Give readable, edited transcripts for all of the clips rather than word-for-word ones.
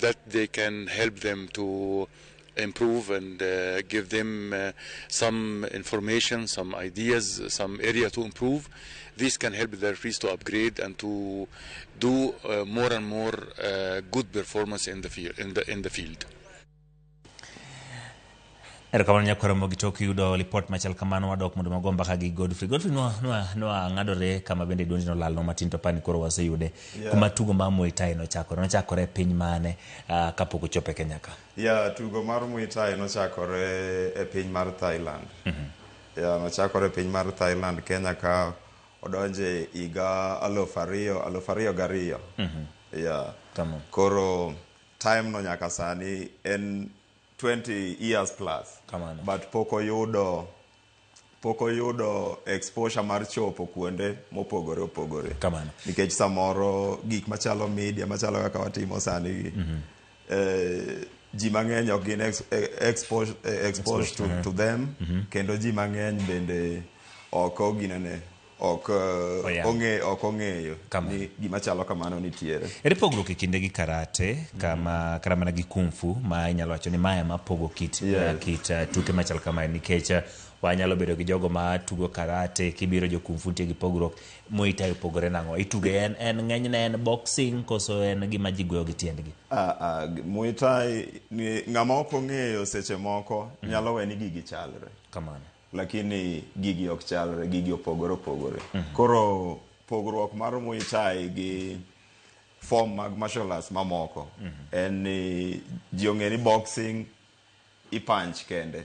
that they can help them to improve and give them some information, some ideas, some area to improve. This can help the referees to upgrade and to do more and more good performance in the field. In the field. Erokamano nyakwar Ramogi. Tok yudo lipot machal kamano, wadok mondo wago mbaka gi Godfrey. Godfrey, nwa ng'adore kama bende duondi nolalno matin, to pani koro waseyude. Kuma tugo mar Muay Thai nochakore e piny mane kapok ochopo e Kenya ka? Ya, tugo mar Muay Thai nochakore e piny mar Thailand. Ya, nochakore e piny mar Thailand. Kenya ka odonje higa 2002. Ya. Koro time no nyaka sani en 20 years plus. But pok oyudo exposure mar chopo kuonde mopogore opogore. Nikech samoro gik machalo media machalo kaka watimo sani gi, ji mang'eny ok gin exposed to them, kendo ji mang'eny bende ok oginene ok Oyango. ong'e ok ong'eyo ni gima chalo kamano nitiere. Ere pogruok e kinde gi karate kama kata mana gi kung fu, ma inyalo wacho ni mae ema pogo kit kit tuke machal kamae? Nikech wanyalo bedo gi jogo ma tugo karate, kibiro jo kung fu nitie gi pogruok. Muay Thai opogore nang'o? Ituge en ng'enyne en boxing koso en gima ji goyo gi tiendgi? Ah, ah, Muay Thai ni ng'ama ok ong'eyo seche moko nyalo we ni gigi chalre. Lakini gigi ok chalre, gigi opogore opogore. Koro pogruok mar Muay Thai gi form mag martial arts mamoko en ni ji ong'e ni boxing ipunch kende.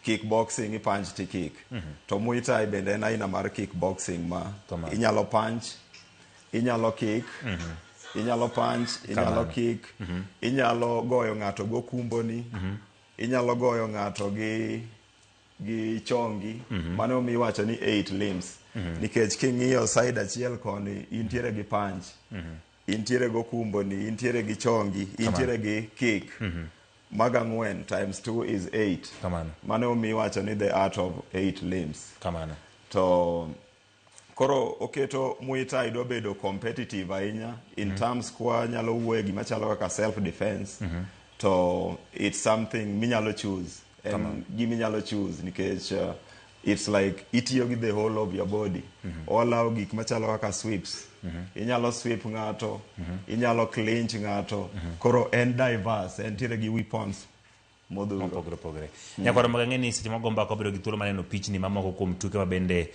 Kickboxing ipunch ti kick. To Muay Thai bende en aina mar kickboxing ma inyalo punch, inyalo kick, inyalo punch, inyalo kick, inyalo goyo ng'ato gokumboni, inyalo goyo ng'ato gi chongi. Mano omiyo iwacho ni eight limbs, nikech king'iyo side achiel koni, intiere gi punch, intiere gokumboni, intiere gi chongi, intiere gi kick. Mago 4 times 2 is 8. Mano omiyo iwacho ni the art of eight limbs. To koro oketo Muay Thai dwa bedo competitive ahinya in terms kwa nyalo wuoye gima chalo kaka self defense, to it's something minyalo choose, en gima inyalo choose nikech it's like itiyo gi the whole of your body. O allow gik machalo kaka sweeps, inyalo sweep ng'ato, inyalo clinch ng'ato. Koro en diverse, entiere gi weapons modhuro. Mopogore opogore. Nyakwaro mag, ang'e ni seche moko mbaka wabedo gi thuolo mar neno pichni mamoko kuom tuke ma bende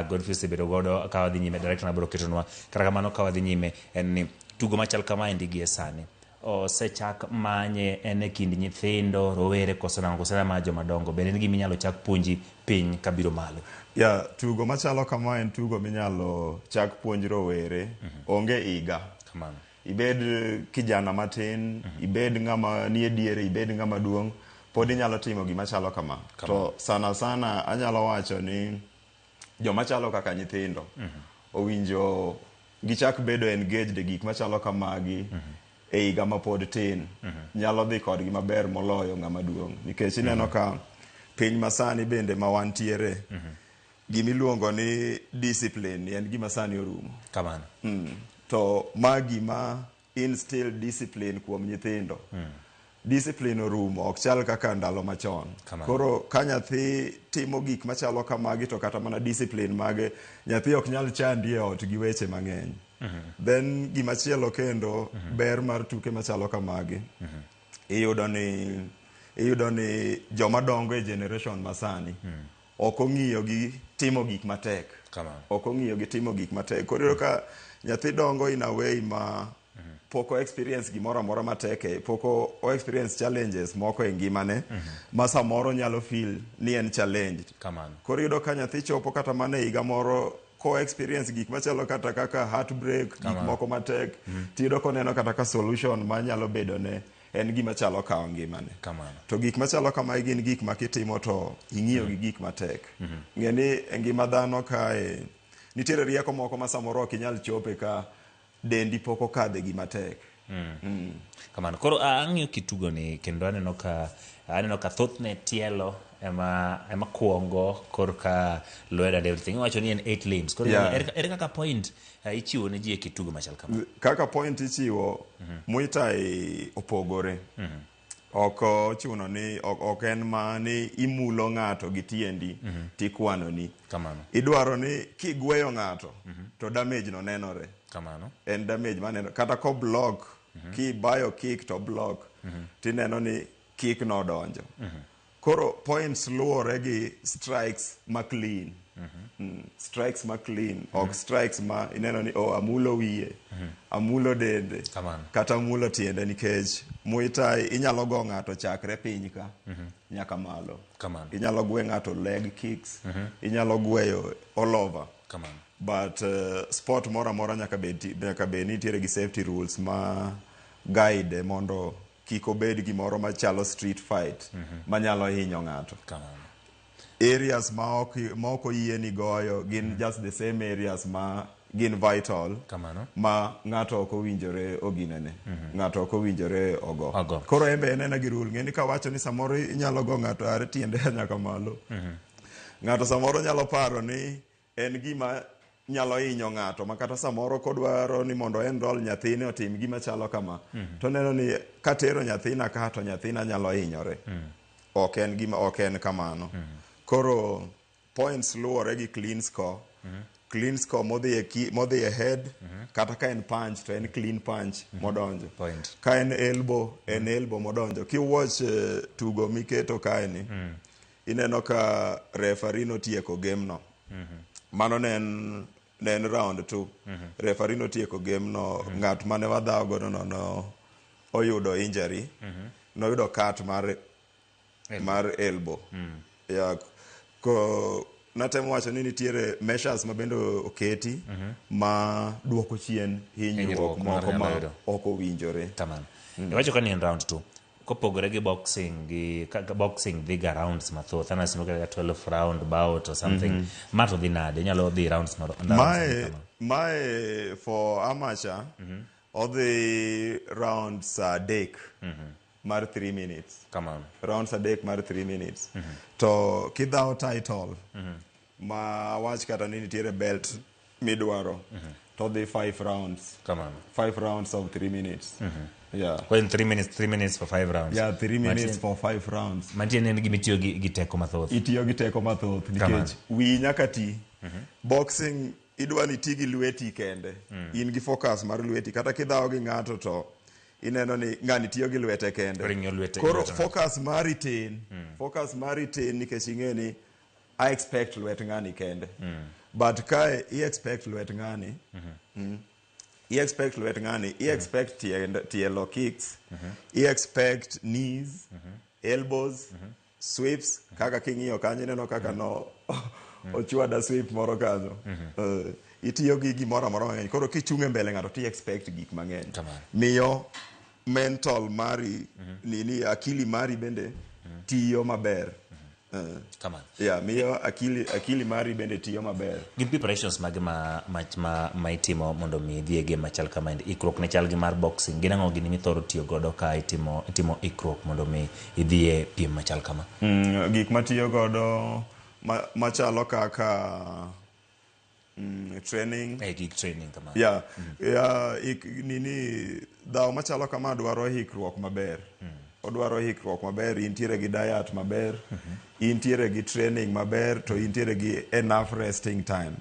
Godfrey osebedo godo ka wadhi nyime. Director na biro ketonwa. Kata kamano, ka wadhi nyime, en ni tugo machal kamaendi gie sani osechak manye en e kind nyithindo, rowere, koso nang'o, koso en mar joma dongo? Bende en gima inyalo chak puonji piny kabiro malo? Ya, tugo machalo kama en tugo minyalo chak puonj rowere, onge higa. Ibed kijana matin, ibed ng'ama nie diere, ibed ng'ama duong', pod inyalo timo gima chalo kama. To sana sana anyalo wacho ni joma chalo kaka nyithindo owinjo gichak bedo engaged e gik machalo kamagi e higa ma pod tin, nyalo dhi kodgi maber moloyo ng'ama duong', nikech ineno ka piny masani bende ma wantiere, gimiluongo ni discipline en gima sani orumo. To ma gima instill discipline kuom nyithindo. Discipline orumo, ok chal kaka ndalo machon. Koro ka nyathi timo gik machalo kamagi, to kata mana discipline mage nyathi ok nyal chandi e ot gi weche mang'eny. Then gimachielo kendo, ber mar tuke machalo kamagi, iyudo ni joma dongo e generation masani ok ong'iyo gi timo gik matek. Ok ong'iyo gi timo gik matek. Koro iyudo ka nyathi dongo in a way ma pok o experience gimoro amora matek e pok o experience challenges moko e ngimane ma samoro nyalo feel ni en challenged. Koro iyudo ka nyathi chopo kata mana e higa moro ko experience gik machalo kata kaka heartbreak, gik moko matek, tiyudo koneno kata ka solution manyalo bedo ne en gima chalo kawo ngimane. To gik machalo kamae gin gik ma kitimo to ing'iyo gi gik matek. Ng'e ni e ngima dhano kae nitiere rieko moko ma samoro ok inyal chope ka dendi pok okadhe gima tek. Kamano. Koro ang'iyo kitugo ni kendo aneno ka thothne tielo ema kuongo korka lwedo and everything. Iwacho ni en eight limbs. Koro ere kaka point ichiwo ne ji e kitugo machal kama? Kaka point ichiwo, Muay Thai opogore. Ok ochuno ni ok en ma ni imulo ng'ato gi tiendi tikwanoni. Kamano. Idwaro ni kigweyo ng'ato to damage no nenore. Kamano. En damage maneno kata ko block, kibayo kick to block, tineno ni kick nodonjo. Koro points luwore gi strikes ma clean. Strikes ma clean, ok strikes ma ineno ni oh, amulo wiye, amulo dende, Kamano. kata amulo tiende, nikech Muay Thai inyalo go ng'ato chakre piny ka nyaka malo. Kamano. Inyalo gwe ng'ato leg kicks, inyalo gweyo all over. Kamano. But sport moro amora nyaka bed nitiere gi safety rules ma guide mondo kik obed gimoro machalo street fight manyalo hinyo ng'ato. Kamano. Areas ma ok oyieni goyo gin just the same areas ma gin vital Kamano. ma ng'ato ok owinjore oginene, ng'ato ok owinjore ogo. Ogo. Koro en be en ena gi rule ng'eni kawacho ni samoro inyalo go ng'ato are tiende nyaka malo, ng'ato samoro nyalo paro ni en gima nyalo hinyo ng'ato, ma kata samoro kodwaro ni mondo enroll nyathine otim gima chalo kama, to neno ni katero nyathina ka to nyathina nyalo hinyore. Ok en gima, ok en kamano. Koro points luwore gi clean score, clean score modhi e head. Kata ka en punch to en clean punch modonjo. Point. Ka en elbow, en elbow modonjo. Kiwatch tugo miketo kae ni, ineno ka referee notieko game no. Mano ne en round 2. Referee notieko game no. Ng'at mane wadhawo godo no oyudo injury, noyudo cut mar elbow. Yeah, ko natemo wacho ni nitiere measures ma bende oketi ma duoko chien hinyruok Hinyruok mar moko ma nyalo yudo. ok owinjore. Kamano. Iwacho ka ni en round 2. Kopogore gi boxing, gi kaka boxing dhi ga rounds mathoth. Anasema kaka 12 round bout or something. Ma to dhi nade? Inyalo dhi rounds moro. Rounds Mae kama. Mae for amateur odhi rounds 3 mar 3 minutes. Kamano. Rounds 3 mar 3 minutes. To kidhawo title ma wach kata ni nitiere belt midwaro, to dhi 5 rounds. Kamano. 5 rounds of 3 minutes. Yeah. When 3 minutes, 3 minutes for 5 rounds. Yeah, 3 minutes for 5 rounds. Mantie ni en gima itiyo gi teko mathoth. Itiyo gi teko mathoth Kamano. nikech wiyi nyaka ti. Boxing idwa ni ti gi lweti kende. In gi focus mar lweti. Kata kidhawo gi ng'ato to ineno ni ng'ani tiyo gi lwete kende. Koro ing'iyo lwete- Koro lwete ng'ato. focus mari tin. Focus mari tin nikech ing'e ni I expect lwet ng'ani kende. But kae i expect lwet ng'ani. I expect lwet ng'ani, i expect tielo kicks, i expect knees, elbows, sweeps. Kaka king'iyo kanyo ineno kaka no ochwada sweep moro kanyo. Itiyo gi gimoro amora mang'eny. Koro kichung' e mbele ng'ato ti expect gik mang'eny. Kamano. Miyo mental mari, nini, akili mari bende tiyo maber. Kamano. Yeah, miyo akili mari bende tiyo maber. Gin preparations mage ma itimo mondo mi idhi e game machal kama endi? Ikruok ne chal gi mar boxing. Gin ang'o gini mithoro tiyo godo ka itimo ikruok mondo mi idhi e piem machal kama? Gik matiyo godo machalo kaka training. Eh, gig training kamano. Yeah, nini, dhawo machalo kama dwaro hikruok maber. Odwaro hikruok maber, intiere gi diet maber, intiere gi training maber, to intiere gi enough resting time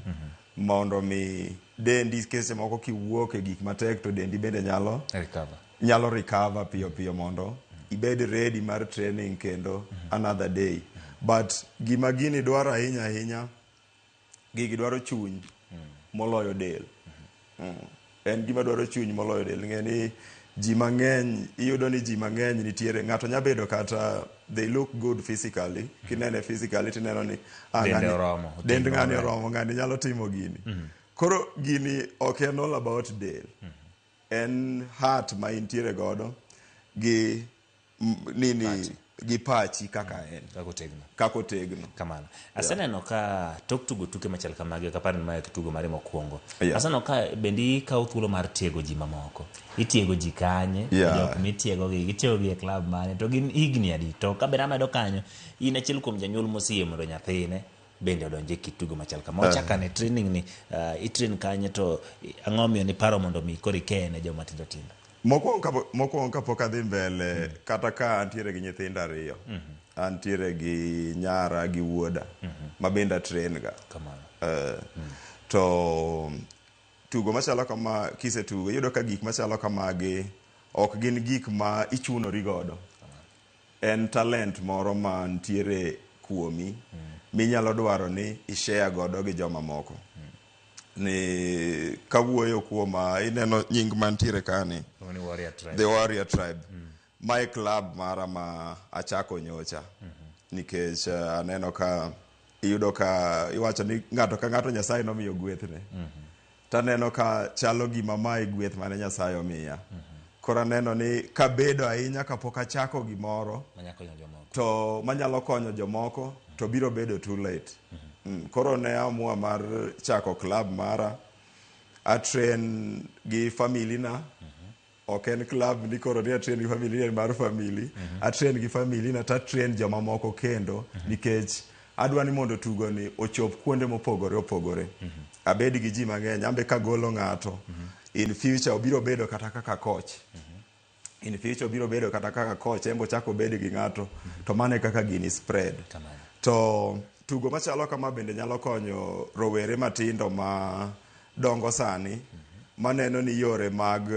mondo mi dendi seche moko kiwuok e gik matek to dendi bende nyalo Recover. Nyalo recover piyo piyo mondo ibed ready mar training kendo another day. But gima gini dwaro ahinya ahinya, gigi dwaro chuny moloyo del. En gima dwaro chuny moloyo del. Ng'e ni ji mang'eny, iyudo ni ji mang'eny nitiere, ng'ato nya bedo kata they look good physically, kinene physically tineno ni ah, Dende ng'ani- oromo, dend otegno ng'ani maber. oromo, ng'ani nyalo timo gini. Koro gini ok en all about del, en heart ma intiere godo gi nini. gi pachi kaka en. Kaka otegno. Kaka otegno. Kamano. Aseneno ka tok tugo tuke machal kamagi, ok apar ni mae tugo mari mokwongo. Yeah. Aseneno ka bende ikawo thuolo mar tiego ji mamoko. Itiego ji kanye? Yeah. Jok mitiegogi, gitiegogi e club mane? To gin higni adi? To ka bende amedo kanyo, in achiel kuom janyuol moseyie mondo nyathine bende odonj e kit tugo machal kama. Ochak ane training ni, itrain kanye to ang'o miyo niparo mondo mi koro ikeye ne joma tindo tindo? Mokwongo kapok adhi mbele, kata ka antiere gi nyithindo ariyo, antiere gi nyara gi wuoda, ma bende atrain ga. Kamano. To tugo machalo kama kisetugo, iyudo ka gik machalo kamagi ok gin gik ma ichunori godo. En talent moro ma ntiere kuomi minyalo dwaro ni ishare godo gi joma moko. Ni kawuoyo kuoma, ineno nying mantiere kani, Ni Warrior Tribe. The Warrior Tribe. Mae club mara ma achako nyocha. Nikech aneno ka iyudo ka iwacho ni ng'ato ka ng'ato Nyasaye nomiyo gwethne. Taneno ka chalo gima mae gweth mane Nyasaye omiya. Koro aneno ni kabedo ahinya kapok achako gimoro Manya konyo jomoko. to manyalo konyo jomoko to biro bedo too late. Koro ne amua mar chako club mara, atrain gi family na. Ok en club ni koro ni atrain gi family en mar family. Atrain gi family na to atrain jomamoko kendo nikech adwa ni mondo tugo ni ochop kuonde mopogore opogore. Abed gi ji mang'eny, ambe kagolo ng'ato in future obiro bedo kata kaka coach. In future obiro bedo kata kaka coach, en bo ochako obed gi ng'ato, to mano e kaka gini spread. Kamano. To tugo machalo kama bende nyalo konyo rowere matindo ma dongo sani, maneno ni yore mag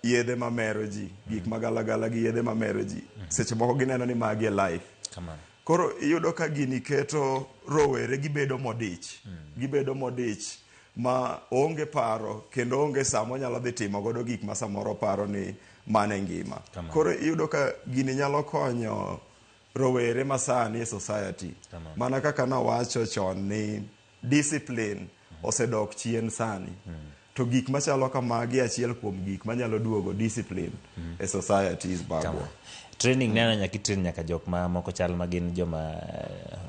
yedhe mamero ji, gik magalagala gi yedhe mamero ji, seche moko gineno ni magi e life. Kamano. Koro iyudo ka gini keto rowere gibedo modich, gibedo modich ma onge paro kendo onge saa monyalo dhi timo godo gik ma samoro paro ni mano e ngima. Kamano. Koro iyudo ka gini nyalo konyo rowere masani e society. Kamano. Mana kaka nawacho chon ni discipline osedok chien sani. To gik machalo kamagi achiel kuom gik manyalo duogo discipline e societies magwa. Kamano. Training neno nyaka itrain nyaka jok ma moko chal ma gin joma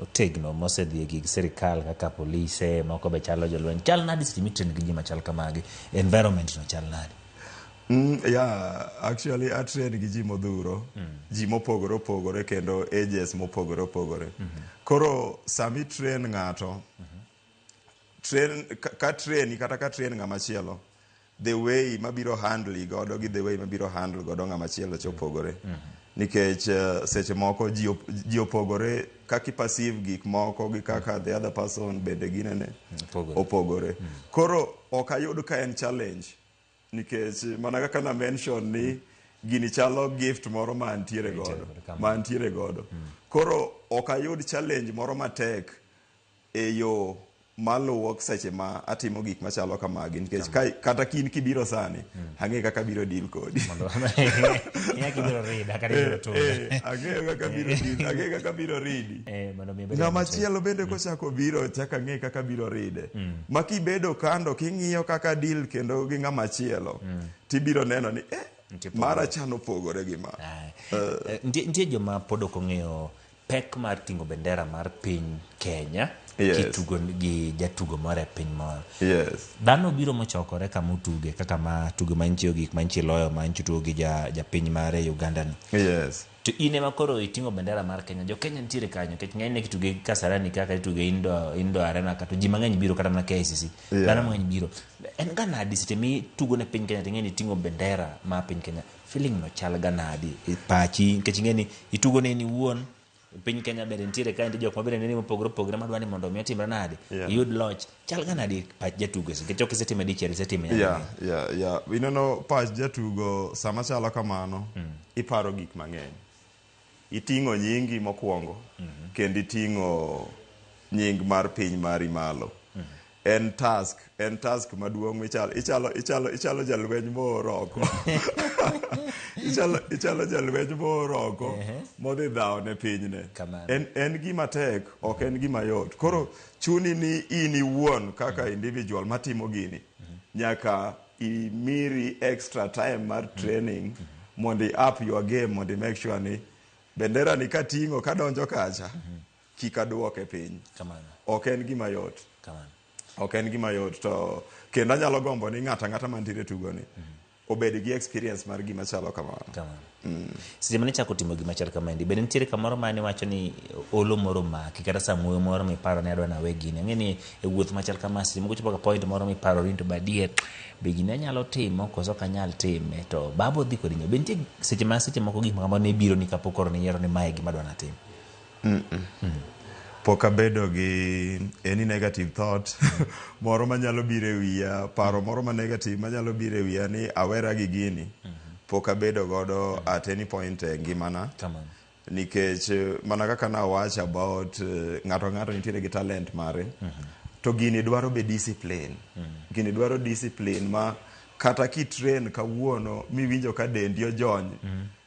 otegno mosedhi e gig sirikal kaka polise, moko be chalo jolweny. Chal nadi seche mitrain gi ji machal kamagi? Environment no chal nadi? Yeah, actually atrain gi ji modhuro, ji mopogore opogore kendo ages mopogore opogore. Koro sami train ng'ato, train ka train kata ka train ng'ama chielo, the way mabiro handle godo gi the way mabiro handle godo ng'ama chielo cha opogore. Nikech seche moko ji opogore kaka i perceive gik moko gi kaka the other person bende ginene Opogore. opogore. Koro ok ayud ka en challenge nikech mana kaka na mention ni gini chalo gift moro ma antiere godo, godo, kamano. ma antiere godo. Koro ok ayud challenge moro matek e yo maluwo seche ma atimo gik machalo kamagi nikech kata kin kibiro sani ang'e kaka biro deal kodi. Mondo ing'e kibiro rida kata ibiro tunda. Ang'eyo kaka biro deal, ang'eyo kaka biro ridi. Mondo mi ibed Ng'ama ng'ama chielo bende kochako biro chak ang'e kaka biro ride. Ma kibedo kando king'iyo kaka deal kendo gi ng'ama chielo, tibiro neno ni Nitie mara chan opogore gi ma. Nitie joma pod ok ong'eyo pek mar ting'o bendera mar piny Kenya kitugo gi jatugo moro e piny moro. Dhano biro mochokore kama utuge kaka ma tugo ma nchi ogik ma nchi loyo ma nchi tugo gi japiny mare Uganda ni. To in ema koro iting'o bendera mar Kenya. Jo Kenya nitiere kanyo nikech ng'enyne kituge Kasarani kaka ituge Indo Arena ka to ji mang'eny biro kata mana KICC. Dhano mang'eny biro. En ga nadi seche mitugo ne piny Kenya to ing'e ni iting'o bendera mar piny Kenya. Feeling no chal ga nadi e pachi nikech ing'e ni itugo ne in iwuon piny Kenya bende nitiere ka nitie jok ma bende neni mopogore opogore madwa ni mondo mi otimre nade iyud loch chal ga nadi pach jatugo nikech ok isetime dichiel isetime nyading'eny. Yeah. Ineno pach jatugo sama chalo kamano, iparo gik mang'eny. Iting'o nyingi mokwongo, kendo iting'o nying mar piny mari malo. En task maduong' michalo, ichalo jalweny moor oko. Ichalo jalweny moor oko modhi dhawo ne pinyne. Kamano. En gima tek, ok en gima yot. Koro chuni ni in iwuon kaka individual matimo gini, nyaka imiri extra time mar training mondo i up your game, mondo i make sure ni Bendera ni kating'o kadonjo kacha, kik aduoke piny. Kamano. Ok en gima yot. Kamano. Ok en gima yot to kendo anyalo gombo ni ng'ato ang'ata mantiere e tugoni obed gi experience mar gima chalo kamano. Kamano. Seche mane ichako timo gima chal kamaendi, bende nitiere kamoro mane iwacho ni olo moro omaki kata samuoyo moro miparo ni adwa nawe gini. Ang'e ni e wuoth machal kama seche moko chopo ka point moro miparori ni to be adier be gini anyalo timo koso ok anyal time to baba odhi kodi nyime. Be nitie seche ma seche moko gik ma kamago ne bironi kapok koro niyiero ni mae e gima adwa natim? Pok abedo gi any negative thought moro manyalo biro e wiya, paro moro ma negative manyalo biro e wiya ni awera gi gini. Pok abedo godo at any point e ngimana. Kamano. Nikech mana kaka nawacho about ng'ato ka ng'ato nitiere gi talent mare. To gini dwaro be discipline. Gini dwaro discipline ma kata kitrain kawuono miwinjo ka dendi ojony,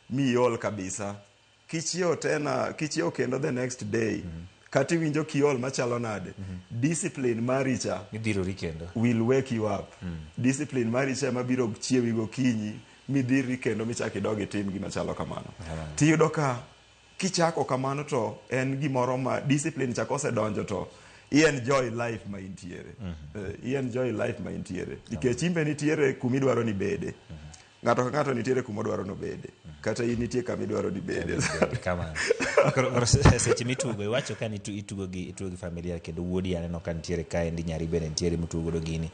miol kabisa. Kichiewo tena, kichiewo kendo the next day, kata iwinjo kiol machalo nade, discipline mari cha Idhirori kendo. will wake you up. Discipline mari cha ema biro chiewi gokinyi midhirri kendo michak idog itim gima chalo kamano. Tiyudo ka kichako kamano to en gimoro ma discipline cha kosedonjo to i enjoy life ma intiere. I enjoy life ma intiere. Nikech in be nitiere kumidwaro ni bede. Ng'ato ka ng'ato nitiere kumodwaro nobede. Kata in nitie kama idwaro ni bede. Kamano. Koro seche mitugo iwacho ka ni itugo gi familia kendo wuodi aneno ka nitiere kaendi nyari bende nitiere mutugo godo gini.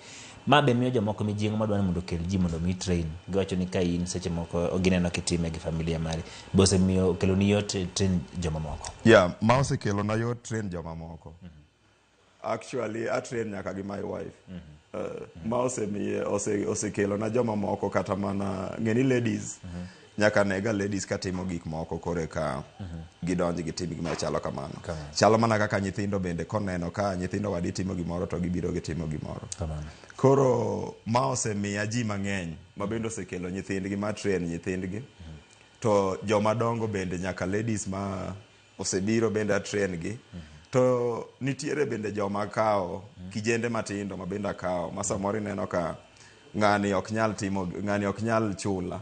Ma be miyo jomoko mijing'o madwa ni mondo okel ji mondo mi train. Giwacho ni ka in seche moko gineno kitime gi familia mari. Be osemiyo okeloni yot train jomamoko? Yeah, ma osekelona yot train jomamoko. Actually, a train nyaka gi my wife. Ma osemiye osekelona jomamoko kata mana ng'e ni ladies nyaka nega ladies katimo gik moko kore ka gidonj gitim gima chalo kamano. Kamano. Chalo mana kaka nyithindo bende koneno ka nyithindo wadi timo gimoro to gibiro gitimo gimoro. Kamano. Koro ma osemiya ji mang'eny ma bende osekelo nyithindgi ma train nyithindgi. To joma dongo bende nyaka ladies ma osebiro bende a train gi. To nitiere bende joma akawo kijende matindo ma bende akawo ma samoro ineno ka ng'ani ok nyal timo ng'ani ok nyal chula.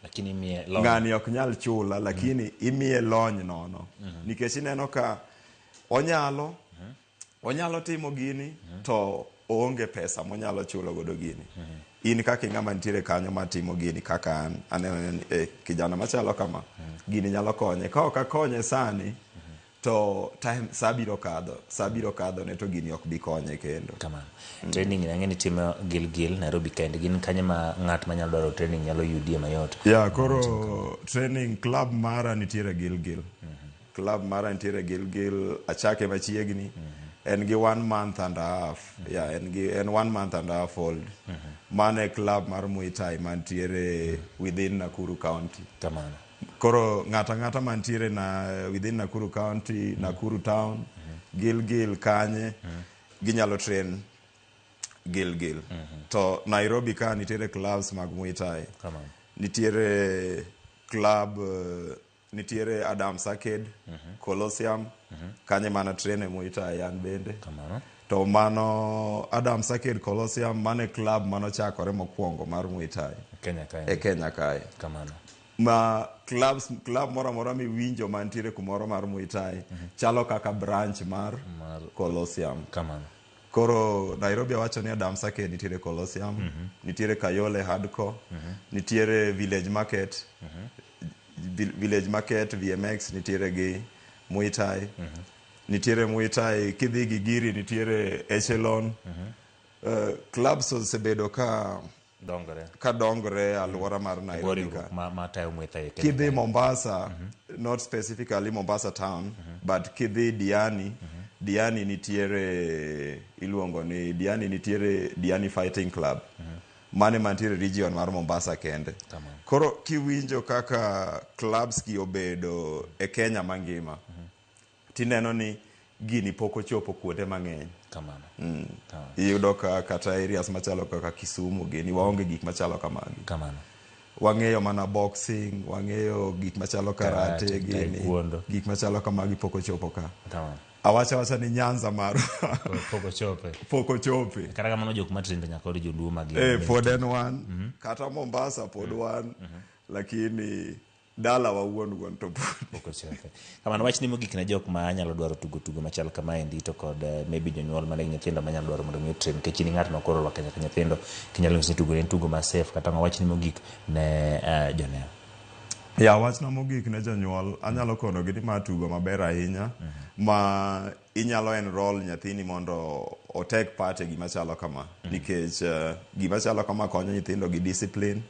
Lakini imiye lony. Ng'ani ok nyal chula lakini imiye lony nono. Nikech ineno ka onyalo timo gini to oonge pesa monyalo chulo godo gini. In kaka ing'ama nitiere kanyo matimo gini kaka an aneno ni kijana machalo kama gini nyalo konye. Ka ok akonye sani to time sa biro kadho, sa biro kadho ne to gini ok bi konye kendo. Kamano. Training ang'e ni timo Gilgil, Nairobi kaendi. Gin kanye ma ng'at manyalo dwaro training nyalo yudie mayot? Yeah, koro training club mara nitiere Gilgil. Club mara nitiere Gilgil, achake machiegni. En gi 1 month and a half. Yeah, en 1 month and a half old. Mano e club mar Muay Thai mantiere within Nakuru County. Kamano. Koro ng'ato ang'ata mantiere na within Nakuru County, Nakuru Town, Gilgil kanye, ginyalo train Gilgil. To Nairobi ka nitiere clubs mag Muay Thai. Kamano. Nitiere club nitiere Adams Arcade, Colosseum, kanye mana train e Muay Thai an bende. Kamano. To mano Adams Arcade Colosseum mano e club manochakore mokwongo mar Muay Thai Kenya kae. e Kenya kae. Kamano. Ma clubs club moro amora miwinjo mantiere kumoro mar Muay Thai chalo kaka branch mar Colosseum. Kamano. Koro Nairobi awacho ni Adams Arcade nitiere Colosseum, nitiere Kayole Hardcore, nitiere Village Market, Village Market VMX nitiere gi Muay Thai. Nitiere Muay Thai kidhi Gigiri nitiere Echelon. Clubs osebedo ka Dongore. ka dongore e alwora mar Nairobi ka. Riwruok ma tayo Muay Thai e Kenya. Kidhi Mombasa, not specifically Mombasa town, but kidhi Diani, Diani nitiere iluongo ni Diani nitiere Diani Fighting Club. Mane mantiere region mar Mombasa kende. Kamano. Koro kiwinjo kaka clubs gi obedo e Kenya mangima, tineno ni gini pok ochopo kuonde mang'eny. Kamano. Kamano. Iyudo ka kata areas machalo kaka Kisumu gini waonge gik machalo kamagi. Kamano. Wang'eyo mana boxing, wang'eyo gik machalo karate Karate, gini, taekwondo. Gik machalo kamagi pok ochopo ka. Kamano. Awacho awacha ni Nyanza marwa Pok ochope. Pok ochope. Kata kamano jok matindo to nyaka yud joluo mag Pod en wan, kata Mombasa pod wan, lakini Dalawa wuon wuon to pod. Pok ochope. Kamano wachni mogik ne jok ma nyalo dwaro tugo tugo machal kamaendi to kod maybe jonyuol man gi nyithindo manyalo dwaro mondo mi otrain nikech in ng'at ma koro orwako nyaka nyithindo kinyalo nyisi ni tugo en tugo ma safe kata ang'o wachni mogik ne joneno. Ya wachna mogik ne jonyuol anyalo konogi ni ma tugo maber ahinya ma inyalo enroll nyathini mondo o take part e gima chalo kama nikech gima chalo kama konyo nyithindo gi discipline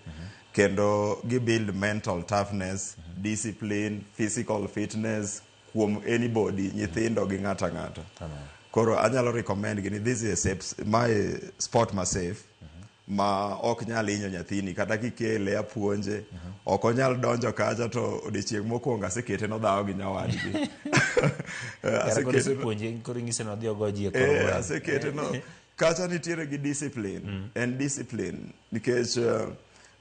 kendo gi build mental toughness, discipline, physical fitness kuom anybody, nyithindo gi ng'ato ang'ata. Koro anyalo recommend gi ni this is a safe, mae sport ma safe ma ok nyal hinyo nyathini kata kikele apuonje ok onyal donjo kacha to odiochieng' mokwongo asekete nodhawo gi nyawadgi. Kara koro isepuonje koro inyise ni odhi ogo ji e kor gweng'. Asekete no kacha nitiere gi discipline en discipline nikech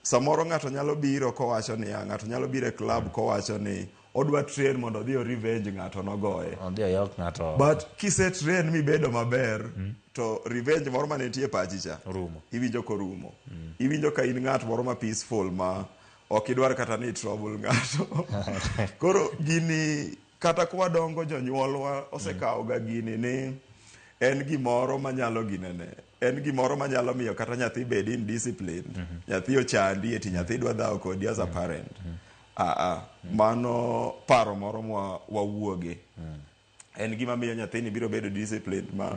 samoro ng'ato nyalo biro kowacho niya ng'ato nyalo biro e club kowacho ni odwa train mondo odhi o revenge ng'ato nogoye. Odhi oyok ng'ato. But kise train mibedo maber to revenge moro manitie e pachi cha Orumo. iwinjo korumo. Iwinjo ka in ng'at moro ma peaceful ma ok idwar kata ni trouble ng'ato. Koro gini kata kwadongo jonyuolwa osekawo ga gini ni en gimoro manyalo ginene en gimoro manyalo miyo kata nyathi bed indisciplined nyathi ochandi eti nyathi dwa dhawo kodi as a parent mano paro moro mwa wawuoge en gima miyo nyathini biro bedo disciplined ma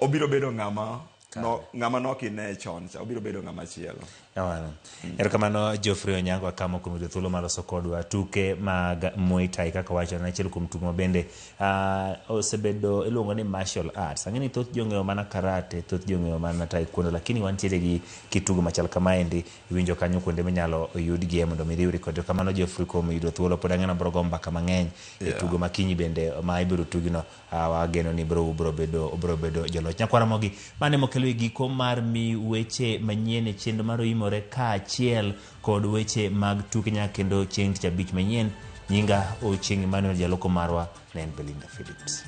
obiro bedo ng'ama no, ng'ama nok ine chon cha obiro bedo ng'ama chielo. Kamano. Erokamano Geoffrey Onyango Akamo kuom yudo thuolo mar loso kodwa tuke mag Muay Thai kaka wacho en achiel kuom tugo ma bende osebedo iluongo ni martial arts. Ang'e ni thoth ji ong'eyo mana karate, thoth ji ong'eyo mana taekwondo, lakini wantiere gi kitugo machal kamaendi iwinjo kanyo kuonde minyalo yudgie mondo mi riwri kod. Erokamano Geoffrey kuom yudo thuolo, pod ang'e ni wabiro go mbaka mang'eny e tugo ma kiny bende ma ibiro tugino. Wageno ni bro bedo joloch. Nyakwar Ramogi, mane mokelo e giko mar mi weche manyien e chenro mar Oimore kaachiel kod weche mag tuke nyaka kendo chieng' tich abich manyien. Nyinga Ochieng' Emmanuel, jaloko marwa ne en Belinda Phillips.